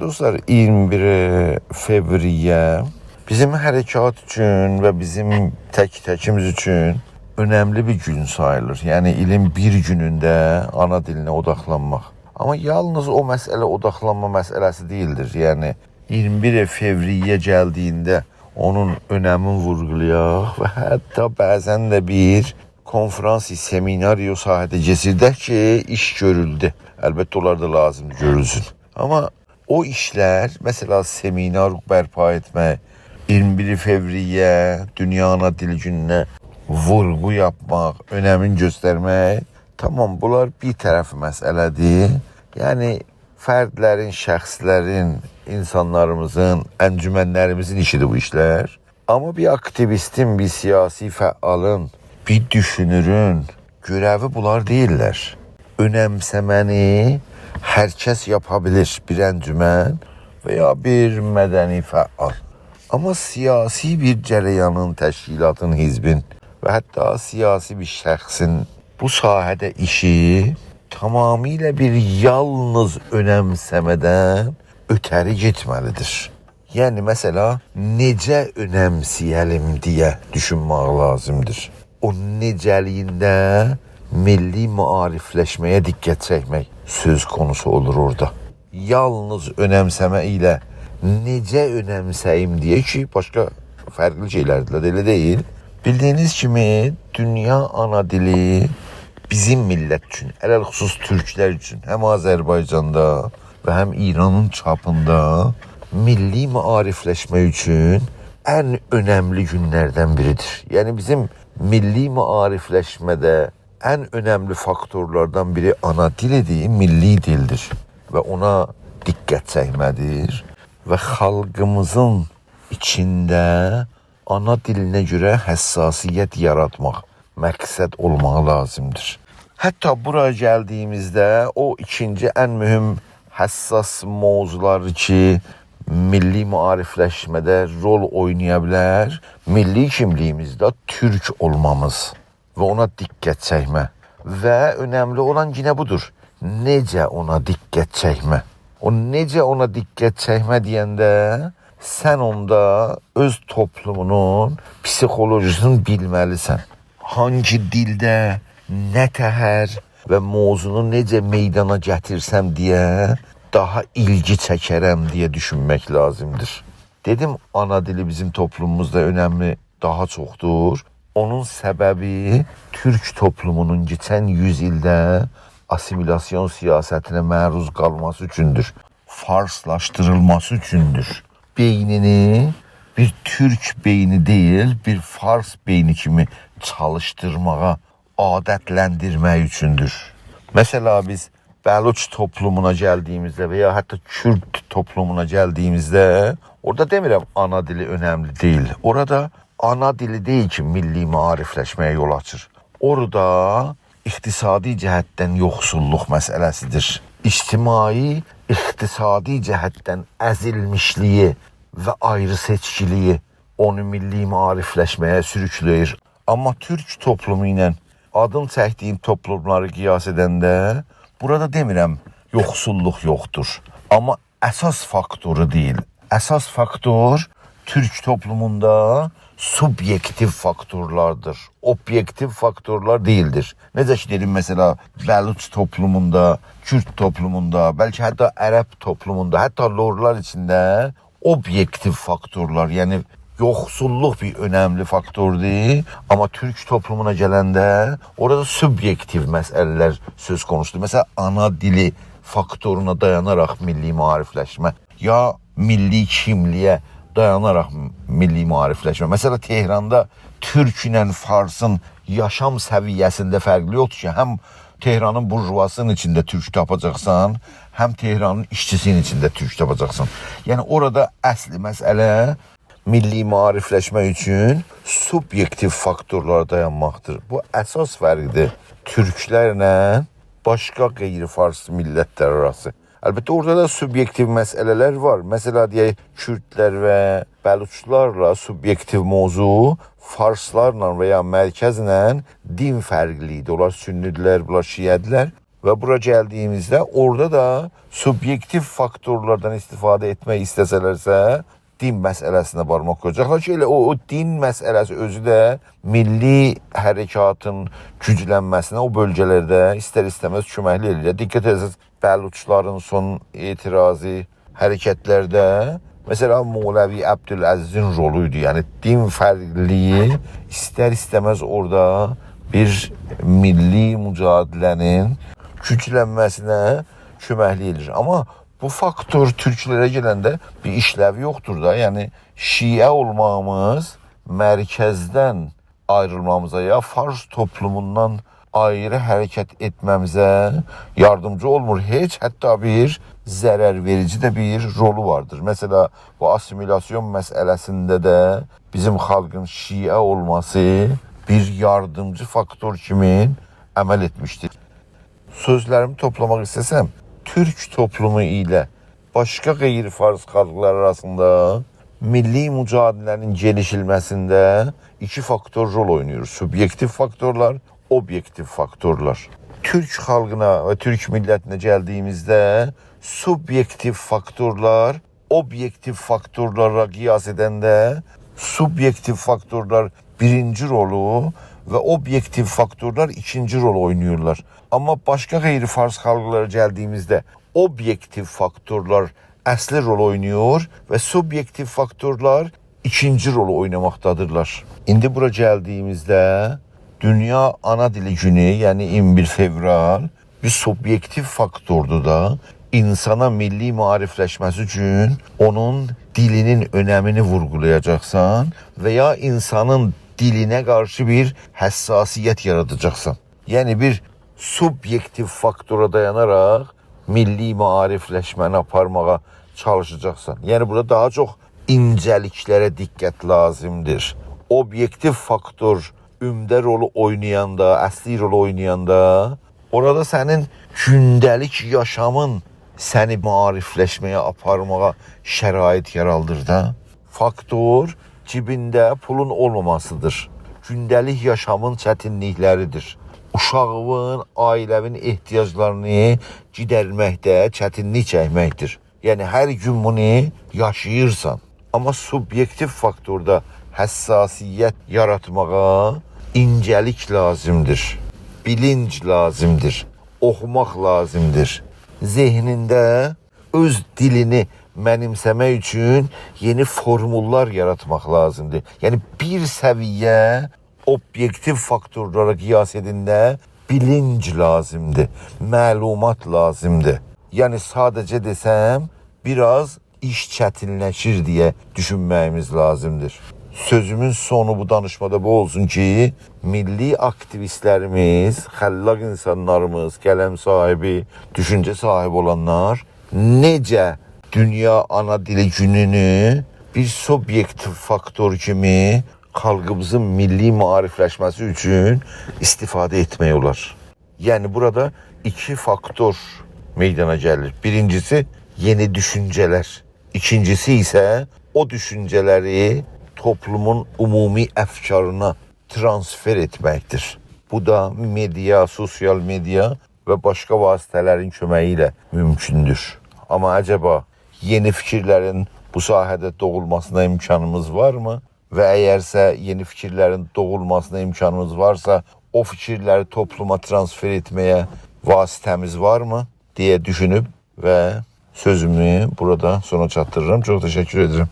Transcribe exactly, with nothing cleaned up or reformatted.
دوستلار، اییرمی بیر فوریه بیزیم حرکات اوچون و بیزیم تک-تکیمیز اوچون اؤنملی بیر گون ساییلیر. یعنی، ایلین بیر گونونده آنا دیلینه اوداقلانماق. آمما یالنیز او مسئله اوداقلانما مسئله‌سی دئییلدیر. یعنی، اییرمی بیر فوریه گلدیگینده اونون اؤنمینی وورغولایاق و حتی بعضا ده بیر کنفرانس، سمینار او ساحه‌ده کئچیردک کی، ایش گؤرولدو. البته، اونلار دا لازیمدیر گؤرولسون. آمما او ایشلر، مثلا، سمینار برپا ائتمک، اییرمی بیر فوریه دونیا آنا دیلی گونونه وورغو یاپماق، اؤنمین گؤسترمک، تامام، بونلار بیر طرف مسئله‌دیر. یعنی، فردلرین، شخصلرین، اینسانلاریمیزین، انجمنلریمیزین ایشیدیر بو ایشلر. آمما بیر آکتیویستین، بیر سیاسی فعالین، بیر دوشونورون گؤره‌وی بونلار دئییللر. اؤنمسه‌مه‌نی هر کس یاپا بیلیر، بیر انجمن و یا بیر مدنی فعال. آمما سیاسی بیر جریانین، تشکیلاتین، حزبین و حتی سیاسی بیر شخصین بو ساحه‌ده ایشی تمامیله بیر یالنیز اؤنمسه‌مه‌دن اؤته‌ری گئتمه‌لیدیر. یعنی، مثلا، نئجه اؤنمسه‌یه‌لیم دئیه دوشونمک لازیمدیر. او نئجه‌لیگینده میللی معاریفلشمه‌یه دقت چکمک سؤز قونوسو اولور اورادا. یالنیز اؤنمسه‌مه ایله نئجه اؤنمسه‌ییم دئیه کی، باشقا فرقلی شئیلردیر، ائله دئییل. بیلدیگینیز کیمی، دونیا آنا دیلی بیزیم میللت اوچون، علی‌الخصوص تورکلر اوچون، هم آذربایجاندا و هم ایرانین چاپیندا میللی معاریفلشمه اوچون ان اؤنملی گونلردن بیریدیر. یعنی، بیزیم میللی معاریفلشمه‌ده ان اؤنملی فاکتورلاردان بیری آنا دیلیدیر، میللی دیلدیر و اونا دقت چکمه‌دیر و خالقیمیزین ایچینده آنا دیلینه گؤره حساسیت یاراتماق مقصد اولماغی لازیمدیر. حتی بورا گلدیگیمیزده او ایکینجی ان مهم حساس موضوعلار کی، میللی معاریفلشمه‌ده رول اوینایا بیلر، میللی کیملیگیمیزده تورک اولمامیز و اونا دقت چکمه. و اؤنملی اولان یئنه بودور. نئجه اونا دقت چکمه؟ او نئجه اونا دقت چکمه دئینده، سن اوندا اؤز توپلومونون پسیخولوژی‌سینی بیلمه‌لیسن. هانگی دیلده، نه تهر و موضوعنو نئجه میدانا گتیرسم دئیه داها ایلگی چکرم دئیه دوشونمک لازیمدیر. دئدیم، آنا دیلی بیزیم توپلوموموزدا اؤنمی داها چوخدور. اونون سببی تورک توپلومونون کئچن یوز ایلده آسیمیلاسیون سیاستینه معروض قالماسی اوچوندور. فارسلاشدیریلماسی اوچوندور. بئینینی بیر تورک بئینی دئییل، بیر فارس بئینی کیمی چالیشدیرماغا عادتلندیرمک اوچوندور. مثلا، بیز بلوچ توپلومونا گلدیگیمیزده و یا حتی کورد توپلومونا گلدیگیمیزده، اورادا دئمیرم آنا دیلی اؤنملی دئییل. اورادا آنا دیلی دئییل کی، میللی معاریفلشمه‌یه یول آچیر. اورادا اقتصادی جهتدن یوخسوللوق مسئله‌سیدیر. اجتماعی، اقتصادی جهتدن ازیلمیشلیگی و آیری‌سئچکیلیگی اونو میللی معاریفلشمه‌یه سوروکله‌ییر. آمما تورک توپلومو ایله آدین چکدیگیم توپلوملاری قیاس ائدنده، بورادا دئمیرم یوخسوللوق یوخدور. آمما اساس فاکتورو دئییل. اساس فاکتور تورک توپلوموندا سوبیئکتیو فاکتورلاردیر. اوبیئکتیو فاکتورلار دئییلدیر. نئجه کی دئدیم، مثلا، بلوچ توپلوموندا، کورد توپلوموندا، بلکه حتی عرب توپلوموندا، حتی لورلار ایچینده اوبیئکتیو فاکتورلار، یعنی یوخسوللوق بیر اؤنملی فاکتوردور. آمما تورک توپلومونا گلنده اورادا سوبیئکتیو مسئله‌لر سؤز قونوسودور. مثلا، آنا دیلی فاکتورونا دایاناراق میللی معاریفلشمه، یا میللی کیملیگه دایاناراق میللی معاریفلشمه. مثلا، تهراندا تورک ایله فارسین یاشام سویه‌سینده فرقی یوخدور کی، هم تهرانین بورژوازی‌نین ایچینده تورک تاپاجاقسان، هم تهرانین ایشچی‌سی‌نین ایچینده تورک تاپاجاقسان. یعنی، اورادا اصلی مسئله میللی معاریفلشمه اوچون سوبیئکتیو فاکتورلارا دایانماقدیر. بو اساس فرقدیر تورکلرله باشقا غیر فارس میللتلر آراسی. البته، اورادا دا سوبیئکتیو مسئله‌لر وار. مثلا، دئیک، کوردلر و بلوچلارلا سوبیئکتیو موضوع فارسلارلا و یا مرکزله دین فرقلی ایدی. اونلار سنی‌دیرلر، بونلار شیعه‌دیرلر. و بورا گلدیییمیزده اورادا دا سوبیئکتیو فاکتورلاردان استفاده ائتمک ایسته‌سه‌لرسه، دین مسئله‌سینه بارماق قویاجاقلار کی، ائله او، او دین مسئله‌سی اؤزو ده میللی حرکاتین گوجلنمه‌سینه او بؤلگه‌لرده ایستر-ایسته‌مز کؤمکلیک ائله‌ییر. دقت ائتسز، بلوچلارین سون اعتراضی حرکتلرده، مثلا، مولوی عبدالعزیزین رولو ایدی. یعنی، دین فرقلیگی ایستر-ایسته‌مز اورادا بیر میللی مجادله‌نین گوجلنمه‌سینه کؤمکلیک ائدیر. آمما بو فاکتور تورکلره گلنده بیر ایشلوی یوخدور دا. یعنی، شیعه اولماغیمیز مرکزدن آیریلمامیزا، یا فارس توپلوموندان آیری حرکت ائتمه‌میزه یاردیمجی اولمور. هئچ، حتی بیر ضرر وئریجی ده بیر رولو واردیر. مثلا، بو آسیمیلاسیون مسئله‌سینده ده بیزیم خالقین شیعه اولماسی بیر یاردیمجی فاکتور کیمی عمل ائتمیشدیر. سؤزلریمی توپلاماق ایسته‌سم، تورک توپلومو ایله باشقا غیر فارس خالقلار آراسیندا میللی مجادله‌نین گلیشیلمه‌سینده ایکی فاکتور رول اویناییر. سوبیئکتیو فاکتورلار، اوبیئکتیو فاکتورلار. تورک خالقینا و تورک میللتینه گلدیییمیزده سوبیئکتیو فاکتورلار اوبیئکتیو فاکتورلارا قیاس ائدنده سوبیئکتیو فاکتورلار بیرینجی رولو و اوبیئکتیو فاکتورلار ایکینجی رولو اویناییرلار. آمما باشقا غیر فارس خالقلارا گلدیییمیزده اوبیئکتیو فاکتورلار اصلی رولو اویناییر و سوبیئکتیو فاکتورلار ایکینجی رولو اویناماقدادیرلار. ایندی بورا گلدیییمیزده دونیا آنا دیلی گونو، یعنی اییرمی بیر فئورال، بیر سوبیئکتیو فاکتوردور دا. اینسانا میللی معاریفلشمه‌سی اوچون اونون دیلینین اؤنمینی وورغولایاجاقسان و یا اینسانین دیلینه قارشی بیر حساسیت یاراداجاقسان. یعنی بیر سوبیئکتیو فاکتورا دایاناراق میللی معاریفلشمه‌نی آپارماغا چالیشاجاقسان. یعنی بورادا داها چوخ اینجه‌لیکلره دقت لازیمدیر. اوبیئکتیو فاکتور عمده رولو اوینایاندا، اصلی رولو اوینایاندا، اورادا سنین گونده‌لیک یاشامین سنی معاریفلشمه‌یه آپارماغا شرایط یارادیر دا. فاکتور جیبینده پولون اولماماسیدیر. گونده‌لیک یاشامین چتینلیکلریدیر. اوشاغیوین، عائله‌وین احتیاجلارینی گیدرمکده چتینلیک چکمکدیر. یعنی هر گون بونو یاشاییرسان. آمما سوبیئکتیو فاکتوردا حساسیت یاراتماغا اینجه‌لیک لازیمدیر، بیلینج لازیمدیر، اوخوماق لازیمدیر. ذهنینده اؤز دیلینی منیمسه‌مک اوچون یئنی فورموللار یاراتماق لازیمدیر. یعنی بیر سویه اوبیئکتیو فاکتورلارا قیاس ائدنده بیلینج لازیمدیر، معلومات لازیمدیر. یعنی ساده‌جه دئسم، بیر آز ایش چتینلشیر دئیه دوشونمه‌ییمیز لازیمدیر. سؤزومون سونو بو دانیشمادا بو اولسون کی، میللی آکتیویستلریمیز، خلاق اینسانلاریمیز، قلم صاحیبی، دوشونجه صاحیبی اولانلار نئجه دونیا آنا دیلی گونونو بیر سوبیئکتیو فاکتور کیمی خالقیمیزین میللی معاریفلشمه‌سی اوچون استفاده ائتمک اولار. یعنی بورادا ایکی فاکتور میدانا گلیر. بیرینجیسی، یئنی دوشونجه‌لر. ایکینجیسی ایسه او دوشونجه‌لری توپلومون عمومی افکارینا ترانسفر ائتمکدیر. بو دا مئدیا، سوسیال مئدیا و باشقا واسطه‌لرین کؤمگی ایله مومکوندور. آمما عجبا یئنی فیکیرلرین بو ساحه‌ده دوغولماسینا امکانیمیز وارمی؟ و اگرسه یئنی فیکیرلرین دوغولماسینا امکانیمیز وارسا، او فیکیرلری توپلوما ترانسفر ائتمه‌یه واسطه‌میز وارمی دئیه دوشونوب و سؤزومو بورادا سونا چاتدیریرام. چوخ تشکر ائدیرم.